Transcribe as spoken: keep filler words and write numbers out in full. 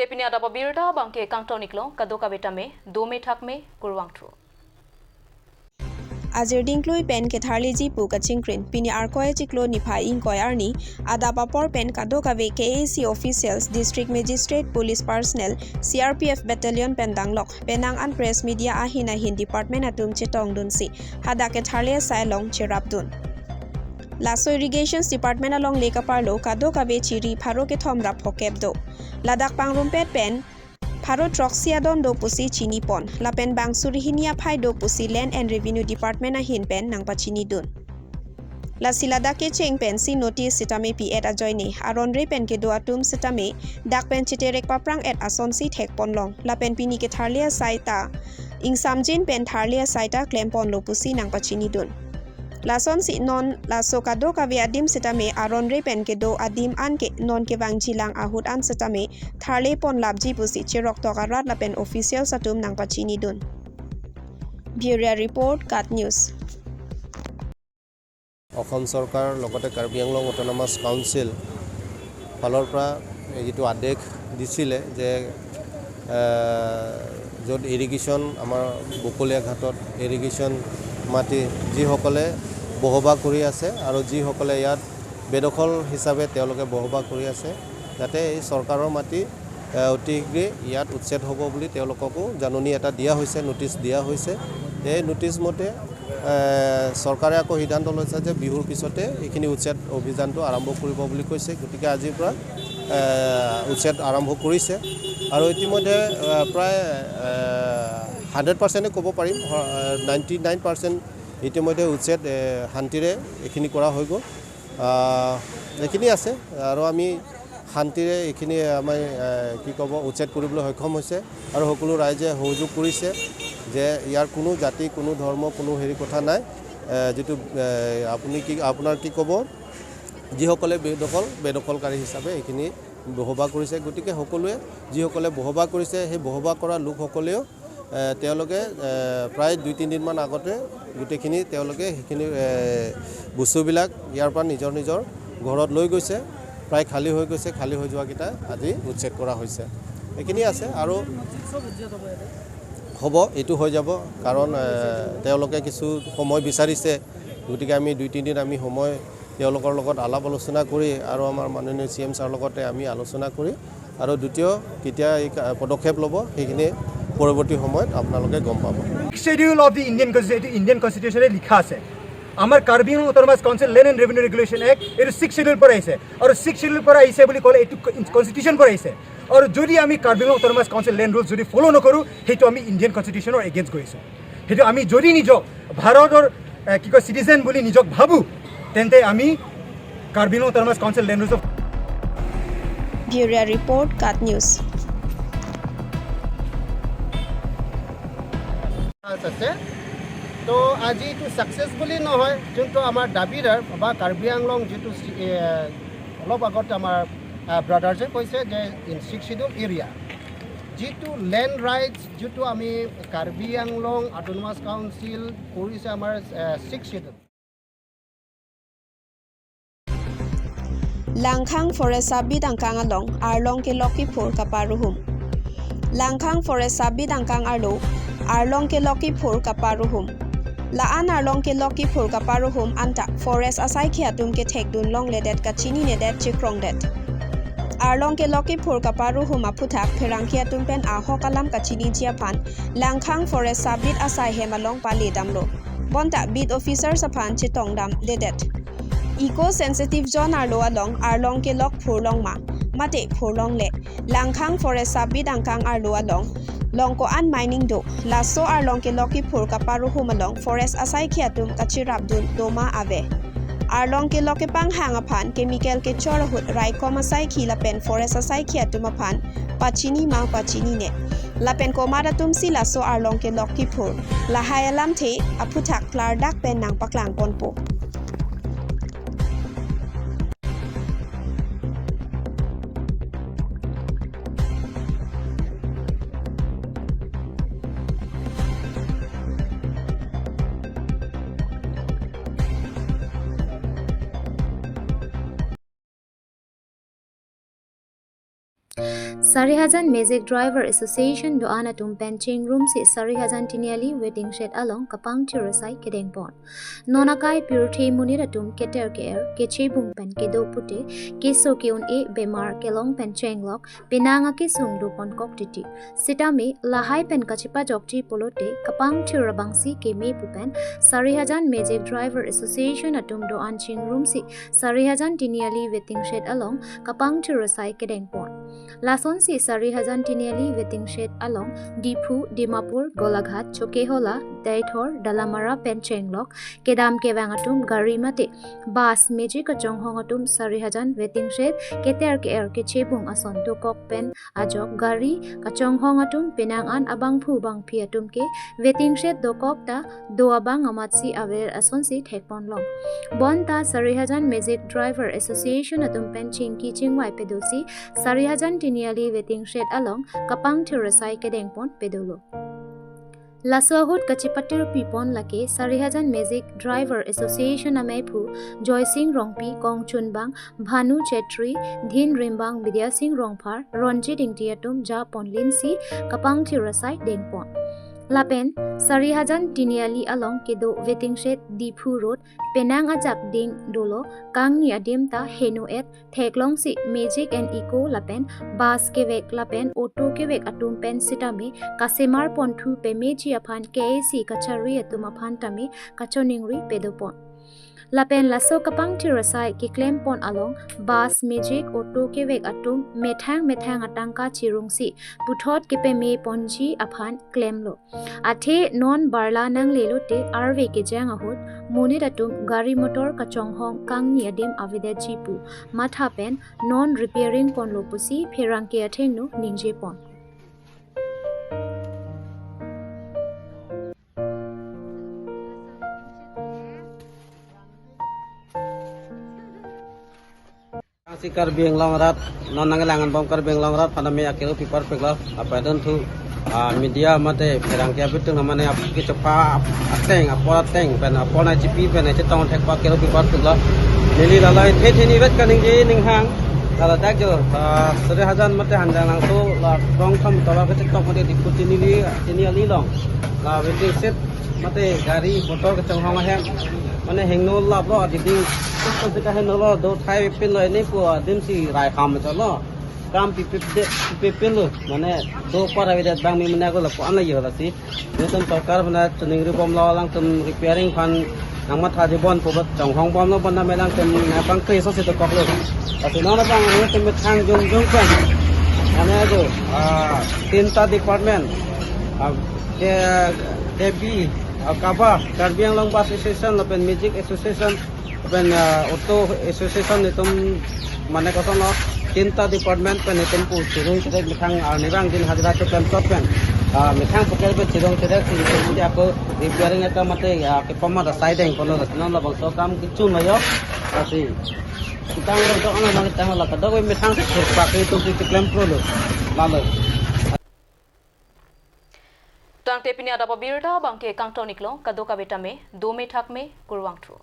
Te pini adap abirta abangke kangton iklo, kadokave tame dome thakme, kurvangthu. Ajir dingklui pen ketharleji pu kachingkrin, pini Arkoi achiklo niphai ingkoi arni, adap apor pen kadokave K A C officials, district magistrate, police personnel, C R P F battalion pen danglok penang an press media ahin ahin department atum chetongdunsi hadak ketharle asai along cherapdun. Laso Irrigation Department alongle kaparlo kadokave chiri pharo kethom ra phokep do. Ladak pangrumpet pen pharo throksi adon do pusi chinipon, lapen bang suri hini aphai do pusi Land and Revenue Department ahin pen nangpachinidun. Lasi ladak kecheng pensi notice sitame pi-et ajoine, aron re pen kedo atum sitame dak pen cheterek paprang-et asonsi thekponlong, lapen pini ketharle asai ta ingsamjin pen tharle asai ta klemponlo pusi nangpachinidun. Lasonsi non laso kadokave adim sitame aron re pen kedo adim anke non kevangjilang ahut an sitame tharleponlapji pusi cheroktok arat lapen officials atum nangpachinidun. Bureau Report, KAT News. অসম চৰকাৰ লগতে কাৰ্বি Anglong autonomous council ফালৰ পৰা এই যিটো আদেশ দিছিলে যে, এ, য'ত ইৰিগেশ্যন, আমাৰ বকলীয়া ঘাটত ইৰিগেশ্যন মাটি যিসকলে বসবাস কৰি আছে আৰু যিসকলে ইয়াত বেদখল হিচাপে তেওঁলোকে বসবাস কৰি আছে, যাতে এই চৰকাৰৰ মাটি, এ, অতি শীঘ্ৰে ইয়াত উচ্ছেদ হ'ব বুলি তেওঁলোককো জাননী এটা দিয়া হৈছে, নটিচ দিয়া হৈছে। এই নটিচ মতে, এ, চৰকাৰে আকৌ সিদ্ধান্ত লৈছে যে বিহুৰ পিছতে এইখিনি উচ্ছেদ অভিযানটো আৰম্ভ কৰিব বুলি কৈছে। গতিকে আজিৰ পৰা, এ, উচ্ছেদ আৰম্ভ কৰিছে আৰু ইতিমধ্যে, এ, প্ৰায়, এ, হাণ্ড্ৰেড পাৰ্চেণ্টে ক'ব পাৰিম, হ-, এ, নাইণ্টি নাইন পাৰ্চেণ্ট ইতিমধ্যে উচ্ছেদ, এ, শান্তিৰে এইখিনি কৰা হৈ গ'ল। আহ, এইখিনি আছে আৰু আমি শান্তিৰে এইখিনি আমি, এ, কি ক'ব, উচ্ছেদ কৰিবলৈ সক্ষম হৈছে আৰু সকলো ৰাইজে সহযোগ কৰিছে যে ইয়াৰ কোনো জাতি, কোনো ধৰ্ম, কোনো হেৰি কথা নাই। এ, যিটো, এ, আপুনি কি, আপোনাৰ কি ক'ব, যিসকলে বেদখল, বেদখলকাৰী হিচাপে এইখিনি বসবাস কৰিছে, গতিকে সকলোৱে যিসকলে বসবাস কৰিছে, সেই বসবাস কৰা লোকসকলেও এ, তেওঁলোকে, এ, প্ৰায় দুই তিনিদিনমান আগতে গোটেইখিনি তেওঁলোকে সেইখিনি, এ, বস্তুবিলাক ইয়াৰ পৰা নিজৰ নিজৰ ঘৰত লৈ গৈছে। প্ৰায় খালী হৈ গৈছে, খালী হৈ যোৱাকেইটা আজি উচ্ছেদ কৰা হৈছে। এইখিনি আছে আৰু হ'ব, এইটো হৈ যাব, কাৰণ, এ, তেওঁলোকে কিছু সময় বিচাৰিছে। গতিকে আমি দুই তিনিদিন আমি সময় তেওঁলোকৰ লগত আলাপ আলোচনা কৰি আৰু আমাৰ মাননীয় চি এম ছাৰৰ লগতে আমি আলোচনা কৰি আৰু দ্বিতীয় কেতিয়া এই কা-, পদক্ষেপ ল'ব, সেইখিনি পৰৱৰ্তী সময়ত আপোনালোকে গম পাব। Schedule of the Indian Constitution, এইটো ইণ্ডিয়ান কনষ্টিটিউশ্যনে লিখা আছে। আমাৰ Karbi Anglong autonomous council land and revenue regulation act, এইটো ছিক্স শ্বেডিউল পৰা আহিছে। আৰু ছিক্স শ্বেডিউল পৰা আহিছে বুলি ক'লে এইটো ক-, কনষ্টিটিউশ্যন পৰা আহিছে। আৰু যদি আমি Karbi Anglong autonomous council land rules যদি ফ'ল' নকৰোঁ, সেইটো আমি ইণ্ডিয়ান কনষ্টিটিউশ্যনৰ এগেইনষ্ট গৈছোঁ। সেইটো আমি যদি নিজক ভাৰতৰ, এ, কি কয়, চিটিজেন বুলি নিজক ভাবোঁ, তেন্তে আমি Karbi Anglong autonomous council land rules of Bureau Report, KAT News. আছে। তো আজি এইটো ছাকচেছ বুলি নহয়, যোনটো আমাৰ দাবিদাৰ বা কাৰ্বি আংলং যিটো চি-, এ, অলপ আগতে আমাৰ, আ, ব্ৰাদাৰ্ছে কৈছে যে ইন ছিক্স শ্বেডিউল এৰিয়া যিটো লেণ্ড ৰাইটছ, যিটো আমি কাৰ্বি আংলং অট'নমাছ কাউন্সিল কৰিছে আমাৰ, আ, six schedule. Langkhang Forest Sub-Beat angkang along arlong kelok kiphur kaparuhum. Langkhang Forest Sub-Beat angkang arlo arlong kelok kiphur kaparuhum. La-an arlong kelok kiphur kaparuhum anta forest asaikhi atum kethekdun longledet, kachininedet, chekrongdet. Arlong kelok kiphur kaparuhum aphuthak pherangke atum pen ahok alam kachiniji aphan Langkhang Forest Sub-Beat asai hem along pale damlo. Bonta beat officers aphan chetongdamledet. Eco sensitive zone arlo along arlong kelok phurlong ma, mate phurlongle. Langkhang Forest Sub-Beat angkang arlo along long ko-an mining do, laso arlong kelok kiphur kaparuhum along forest asaikhi atum kachirapdun do ma ave. Arlong kelok kepanghang aphan chemical kechor ahut raikom asaikhi lapen forest asaikhi atum aphan pachini ma pachinine. Lapen komat atumsi laso arlong kelok kiphur, lahai alamthe aphuthak klardak pen nangpaklangponpo. Sarihajan Magic Driver Association do-an atum pen chingrumsi Sarihajan Tiniali waiting shed along kapangthir asai kedengpon. Non akai pirthe monit atum keter ke-er, kechebung pen kedo pute, keso ke-un-e bemar kelong pen chenglok, penang akesung doponkok titi. Sitame lahai pen kachepajokji pulote kapangthir abangsi keme pu pen Sarihajan Magic Driver Association atum do-an chingrumsi Sarihajan Tiniali waiting shed along kapangthir asai kedengpon. Lasonsi Sarihajan Tiniali waiting shed along Diphu, Dimapur, Golaghat, Chokihola, Deithor, Dalamara pen chenglok kedam kevang atum gari mate bus, magic kachonghong atum Sarihajan waiting shed keter ke-er, kechebung ason dokok pen ajok gari kachonghong atum penang an abangphu bangphi atum ke waiting shed dokok ta do abang amatsi aver asonsi thekponlong. Bonta Sarihajan Magic Driver Association atum pen chingki chingvai pedosi Sarihajan Tiniali waiting shed along kapangthir asai kedengpon pedolo. Laso ahut kachepatir pipon lake Sarihajan Magic Driver Association ameiphu Joysing Rongpi, kongchunbang Bhanu Chetri, dhin rimbang Bidya Sing Rongphar, Ronjit Ingti atum japonlinsi kapangthir asai dengpon. Lapen Sarihajan Tiniali along kedo waiting shed Diphu Road penang ajak ding dolo, kangni adim ta heno-et, theklongsi Magic and Eco lapen bus kevek lapen auto kevek atum pen sitame kasemar ponthu pemeji aphan K A C kachari atum aphan tame kachoningri pedopon. Lapen laso kapangthir asai keklempon along bus, magic, auto kevek atum methang methang atangka chirungsi puthot kepeme ponji aphan klemlo. Athe non barla nanglelote arve kejang ahut monit atum gari motor kachonghong kangni adim avedetji pu matha pen non repairing ponlo pusi pherangke athengno ningjepon. Si Karbi Anglong arat, non nangkelang anbom Karbi Anglong arat aphan tame akero pipar peklo, apa don thu, ah, media mate pherangke abitung mane ap-, kechepa ateng, apor ateng, pen apor nangchipi, pen chetong thekpo akero pipar peklo. Neli lalai the the ni vet kaningje ninghang, ladak jo, ah, Sarihajan mate Hanjanglangso la Krongthom tovar kachetong mate Diphu Tiniali, Tiniali along la waiting shed mate gari motor kachonghong ahem, mane heno laplo adiding, kusum pita henolo, do thai pinlo, ini pu adimsi rai kam chalo. Kam pipip de, pipip lo, mane do para vedet abang me mane ako lapu an la yo lasi. Netum sorkar mane choningri bomlo, alangtum repairing aphan nangmatha jibon pu bat chonghong bomlo, bonta me alangtum nangpangkre asosi dokoklo. Lasi non abang netum methang jongjong pen, mane ako, ah, tinta department, ah, ke, K B, ah, KABA, Karbi Anglong Bus Association lapen Magic Association, lapen, ah, Auto Association, netum mane kosonlo, tinta department pen netum pu chirung chirek methang, ah, nirang din hajira chepen chot pen, ah, methang poker pen chirung chirek si netum pu ako repairing atum mate, ah, kepama da side eng kono da non labangso akam kechun lo yo. Lasi kitang lo dok ano mang kitang lo kadok methang si chirpak itu si keklem pro lo. Lalo. Tangte pini adap abirta abangke kangton-iklo, kadokave tame dome thakme, kurvangthu.